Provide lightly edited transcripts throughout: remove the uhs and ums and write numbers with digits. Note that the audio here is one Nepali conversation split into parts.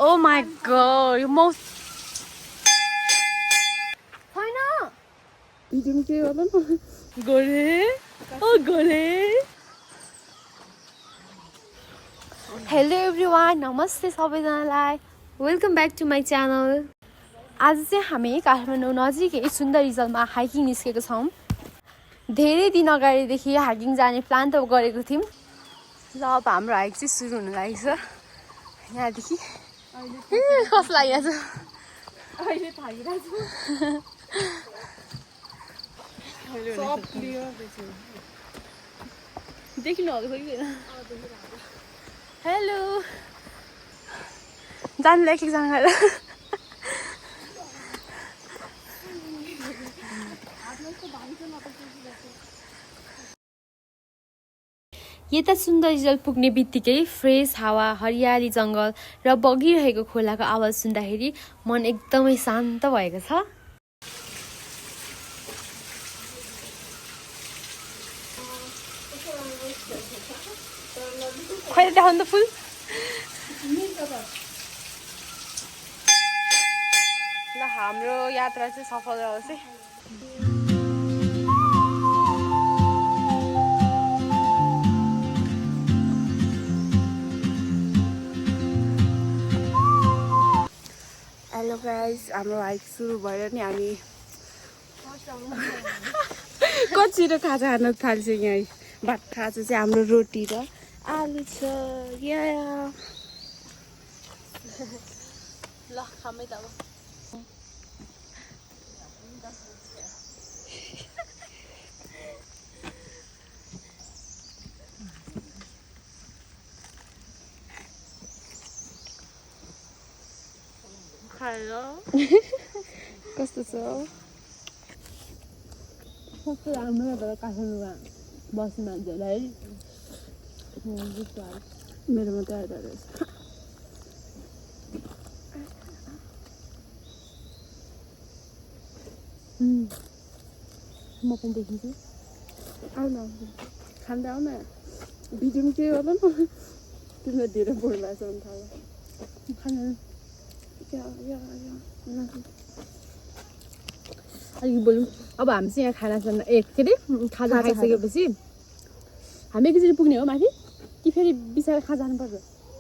Oh my god, you most. Why not? You didn't feel it? Gore? Oh, gore. Hello everyone, नमस्ते सबैजनालाई. Welcome back to my channel. आज चाहिँ हामी काठमाडौँ नजिकै सुन्दर रिजलमा हाइकिङ निस्केको छौँ. धेरै दिन अगाडिदेखि हाइकिङ जाने प्लान त गरेको थियौँ. ल अब हाम्रो हाइक चाहिँ सुरु हुन लागेको छ. यहाँदेखि कस्तो लागिरहेको छ? अहिले थाकिरहेको छु. सब क्लियर देखियो. देखिनु भएको छ कि? हेलो. जानु एक एकजना गएर. यता सुन्दर रिजल पुग्ने बित्तिकै फ्रेस हावा, हरियाली जङ्गल र बगिरहेको खोलाको आवाज सुन्दाखेरि मन एकदमै शान्त भएको छ. खै देखाउनु त फुल. ल हाम्रो यात्रा चाहिँ सफल रहोस् है. हेलो गाइस, हाम्रो हाइक सुरु भयो नि. हामी कचिरो खाजा खान थाल्छौँ. यहाँ भात खाजा चाहिँ हाम्रो रोटी र आलु छ. ल खामै त अब. हेलो. कस्तो छ? कस्तो राम्रो भयो काठमाडौँमा बस्ने मान्छेहरूलाई. मेरो मात्रै आइरहेको रहेछ. म पनि देखिन्छु. आउ न, खाँदै आउ न. भिडियो पनि केही होला न. तिमीलाई धेरै बोर लाग्छ भने थाहा. खानु या अलिक बोलौँ. अब हामी चाहिँ यहाँ खाना के अरे खाजा खाइसकेपछि हामी एकैचोटि पुग्ने हो माथि कि फेरि बिचरा खाजा खानु पर्छ?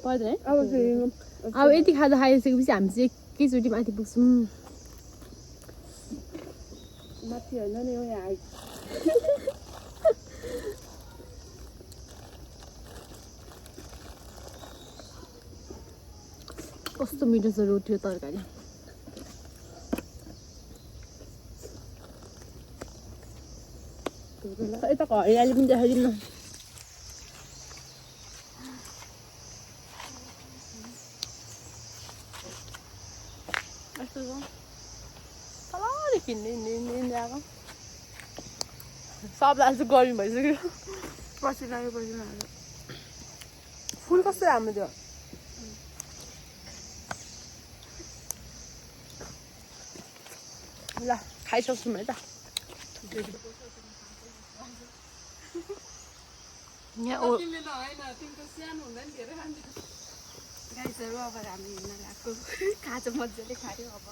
पर्दैन है. अब यति खाजा खाइसकेपछि हामी चाहिँ एकैचोटि माथि पुग्छौँ. माथि होइन नि, यहाँ हाइक. कस्तो मिठो छ रोटी र तरकारी. यता हरियाली पनि देखाइदिउँ न. यस्तो छ तलदेखि आएको. सबलाई चाहिँ गर्मी भइसक्यो. पछि लाग्यो. फुल कस्तो राम्रो थियो. ल खाइसक्छौँ है त. यहाँ गाइसहरू अब हामी हिँड्न गएको. खाजा मजाले खायो. अब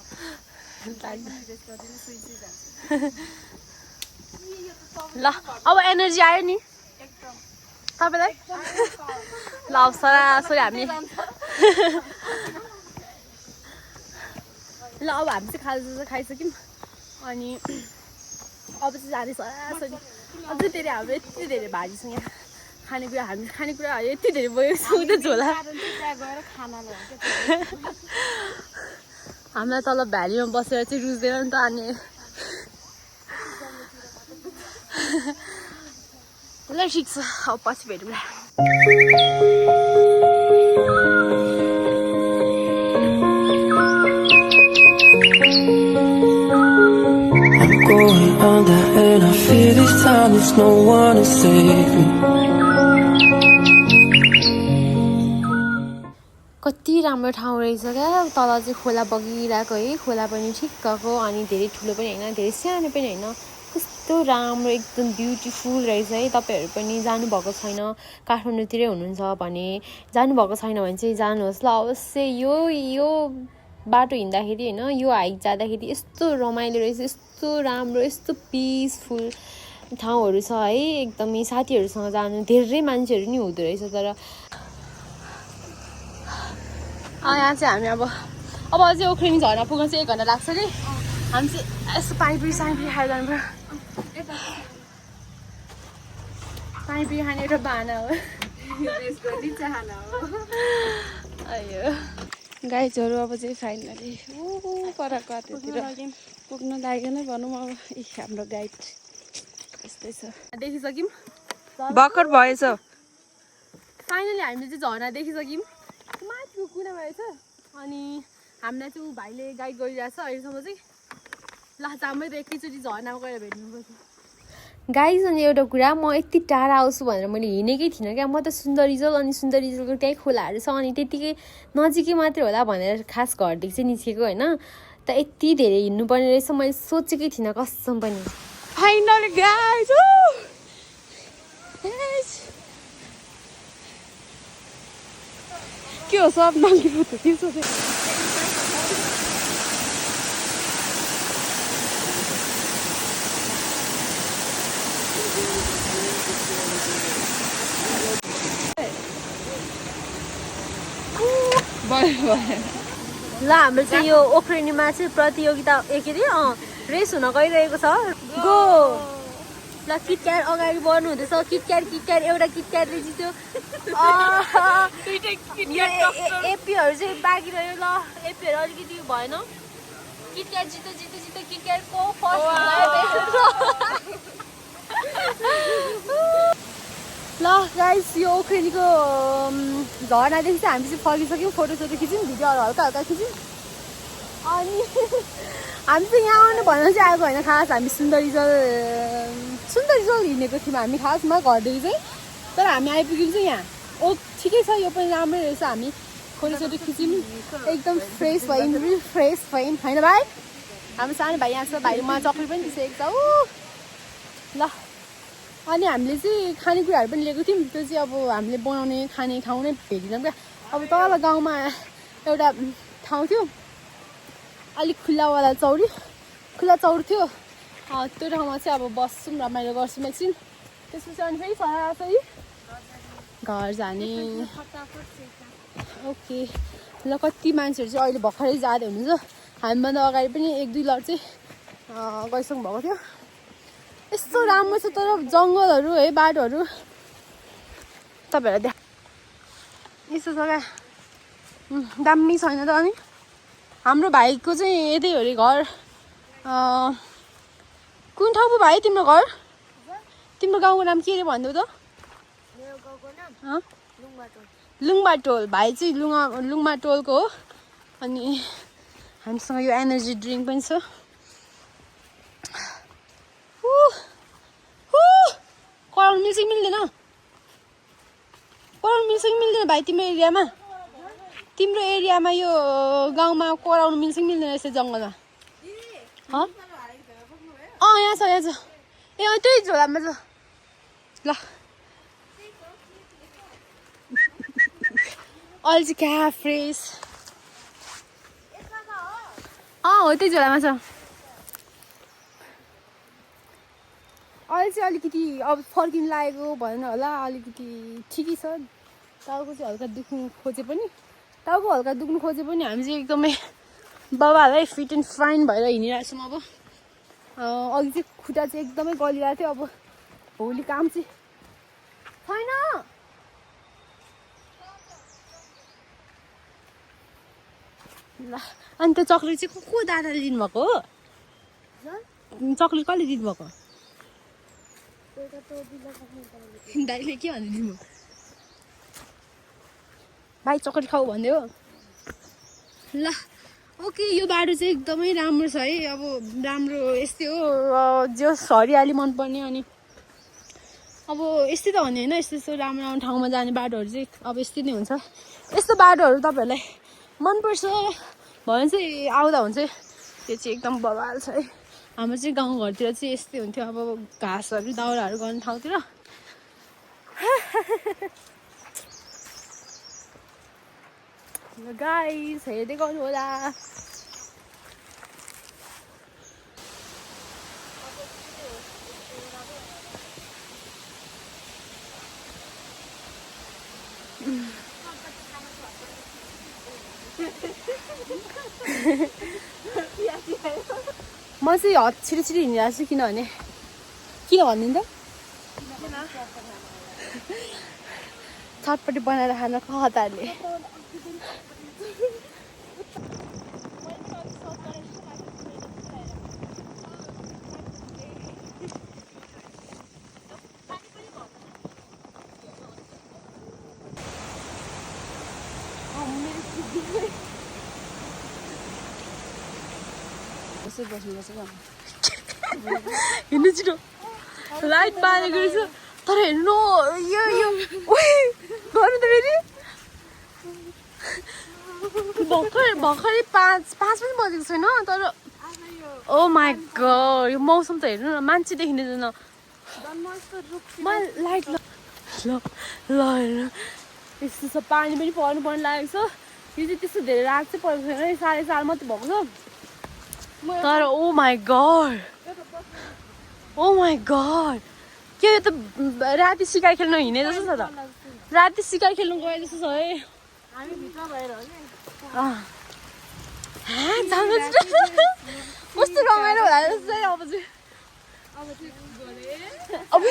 ल अब एनर्जी आयो नि तपाईँलाई. ल अब सरासरी हामी ल अब हामी चाहिँ खाजा खाइसक्यौँ. अनि अब चाहिँ जाने सरासरी. अझै धेरै हाम्रो यति धेरै भाजी छ यहाँ खानेकुरा. हामी खानेकुरा यति धेरै बोकेको छौँ त झोला. हामीलाई तल भ्यालीमा बसेर चाहिँ रुच्दैन नि त. अनि ल ठिक छ, अब पछि भेटौँला. Going under and I feel this time there's no one to save me. कति राम्रो ठाउँ रहेछ क्या. तल चाहिँ खोला बगिरहेको है. खोला पनि ठिक्कको. अनि धेरै ठुलो पनि होइन, धेरै सानो पनि होइन. यस्तो राम्रो एकदम ब्युटिफुल रहेछ है। तपाईँहरू पनि जानुभएको छैन, काठमाडौँतिरै हुनुहुन्छ भने जानुभएको छैन भने चाहिँ जानुहोस् ल अवश्य। यो बाटो हिँड्दाखेरि होइन, यो हाइक जाँदाखेरि यस्तो रमाइलो रहेछ, यस्तो राम्रो, यस्तो पिसफुल ठाउँहरू छ है। एकदमै साथीहरूसँग जानु, धेरै मान्छेहरू नि हुँदो रहेछ। तर यहाँ चाहिँ हामी अब अझै उख्रिने झर्ना पुग्न चाहिँ 1 घन्टा लाग्छ नि। हामी चाहिँ यस्तो पानीपुरी खाएर जानु पर्यो। पानीपुरी खाने एउटा बाना हो। अयो गाइजहरू अब चाहिँ फाइनली परकतिर पुग्न लागेको नै भनौँ। अब हाम्रो गाइड यस्तै छ, देखिसक्यौँ भर्खर भएछ। फाइनली हामीले चाहिँ झर्ना देखिसक्यौँ, माथिको कुनामा रहेछ। अनि हामीलाई चाहिँ ऊ भाइले गाइड गरिरहेछ अहिलेसम्म चाहिँ। ल चामै त एकैचोटि झर्नामा गएर भेट्नुपर्छ गाइज। अनि एउटा कुरा, म यति टाढा आउँछु भनेर मैले हिँडेकै थिइनँ क्या। म त सुन्दरिजल अनि सुन्दरिजलको त्यही खोलाहरू छ अनि त्यतिकै नजिकै मात्रै होला भनेर खास घरदेखि चाहिँ निस्केको होइन। त यति धेरै हिँड्नुपर्ने रहेछ मैले सोचेकै थिइनँ कसम पनि। फाइनली गाइज के हो सब नङ्गी फोटो के सोचे। ल हाम्रो चाहिँ यो ओख्रेनीमा चाहिँ प्रतियोगिता के अरे रेस हुन गइरहेको छ। गो ल किटक्याट अगाडि बढ्नु हुँदैछ। किटक्याट एउटा किटक्याटले जित्यो। एपीहरू चाहिँ बाँकी रह्यो। ल एपीहरू अलिकति भएन। किटक्याट जित्यो किटक्याटको फर्स्ट। ल गाइस यो ओख्रेनीको झर्नादेखि चाहिँ हामी चाहिँ फर्किसक्यौँ। फोटोसोटो खिच्यौँ, भिडियोहरू हल्का खिच्यौँ। अनि हामी चाहिँ यहाँ आउनु भन्न चाहिँ आएको होइन, खास हामी सुन्दरिजल हिँडेको थियौँ हामी खासमा घरदेखि चाहिँ। तर हामी आइपुग्यौँ चाहिँ यहाँ। ठिकै छ, यो पनि राम्रै रहेछ। हामी फोटोसोटो खिच्यौँ, एकदम फ्रेस भयौँ होइन भाइ। हाम्रो सानो भाइ यहाँ छ, भाइले मलाई चक्लेट पनि दिइसकेको छ। ल अनि हामीले चाहिँ खानेकुराहरू पनि लिएको थियौँ। त्यो चाहिँ अब हामीले बनाउने खाने ठाउँ नै भेटिनौँ क्या। अब तल गाउँमा एउटा ठाउँ थियो, अलिक खुल्ला चौरी थियो। त्यो ठाउँमा चाहिँ अब बस्छौँ, रमाइलो गर्छौँ एकछिन। त्यसपछि अनि फेरि सरासरी घर जाने। ओके ल कति मान्छेहरू चाहिँ अहिले भर्खरै जाँदै हुनुहुन्छ। हामीभन्दा अगाडि पनि 1-2 लट चाहिँ गइसक्नु भएको थियो। यस्तो राम्रो छ तर जङ्गलहरू है, बाटोहरू तपाईँहरूलाई यस्तो जग्गा दामी छैन त। अनि हाम्रो भाइको चाहिँ यतै हो अरे घर। कुन ठाउँ पो भाइ तिम्रो घर? तिम्रो गाउँको नाम के अरे भन्देऊ त? लुङबाटोल। भाइ चाहिँ लुङबाटोलको हो। अनि हामीसँग यो एनर्जी ड्रिङ्क पनि छ। कराउनु मिल्छ कि मिल्दैन? कराउनु मिल्छ कि मिल्दैन भाइ तिम्रो एरियामा? तिम्रो एरियामा यो गाउँमा कराउनु मिल्छ कि मिल्दैन यस्तो जङ्गलमा? यहाँ छ ए त्यही झोलामा छ। ल अहिले चाहिँ क्या फ्रेस हो, त्यही झोलामा छ। अहिले चाहिँ अलिकति अब फर्किनु लागेको भएन होला, अलिकति ठिकै छ। टाउको चाहिँ हल्का दुख्नु खोजे पनि हामी चाहिँ एकदमै बाबाहरूलाई फिट एन्ड फाइन भएर हिँडिरहेको छौँ। अब अघि चाहिँ खुट्टा चाहिँ एकदमै गलिरहेको थियो। अब भोलि काम चाहिँ छैन। ल अनि त्यो चक्लेट चाहिँ को दादाले दिनुभएको हो? चक्लेट कसले दिनुभएको? दाइले के भन्दै दिनु? भाइ चक्लेट खाऊ भन्दै हो। ल ओके यो बाटो चाहिँ एकदमै राम्रो छ है। अब राम्रो यस्तै हो, जो हरियाली मनपर्ने। अनि अब यस्तै त भन्ने होइन, यस्तो राम्रो ठाउँमा जाने बाटोहरू चाहिँ अब यस्तै नै हुन्छ। यस्तो बाटोहरू तपाईँहरूलाई मनपर्छ भने चाहिँ आउँदा हुन्छ। यो चाहिँ एकदम बवाल छ है। हाम्रो चाहिँ गाउँघरतिर चाहिँ यस्तै हुन्थ्यो अब घाँसहरू दाउराहरू गर्ने ठाउँतिर गाइस हेर्दै गर्नु होला म चाहिँ छिटो छिटो हिँडिरहेको छु किन भनिदिनु त चटपटी बनाएर खान खताहरूले हिँड्नु छिटो लाइट बालेको रहेछ तर हेर्नु यो गर्नु त फेरि भर्खरै 5 पनि बजेको छैन तर ओ माई गड यो मौसम त हेर्नु न मान्छे देखिँदैन लाइट ल हेर्नु यस्तो छ पानी पनि पर्नु लागेको छ यो चाहिँ त्यस्तो धेरै रात चाहिँ परेको छैन 4:30 मात्रै भएको छ तर ओ माई गड के यो त राति शिकार खेल्न हिँडे जस्तो छ त राति शिकार खेल्नु गए जस्तो छ है हामी भित्र भएर हो नि कस्तो रमाइलो होला जस्तो चाहिँ अब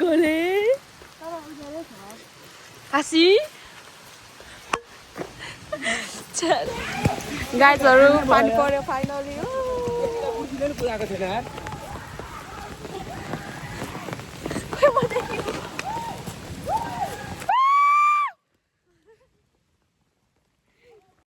गोले हाँसी गाइजहरू पानी पर्यो फाइनली पुराको थिएन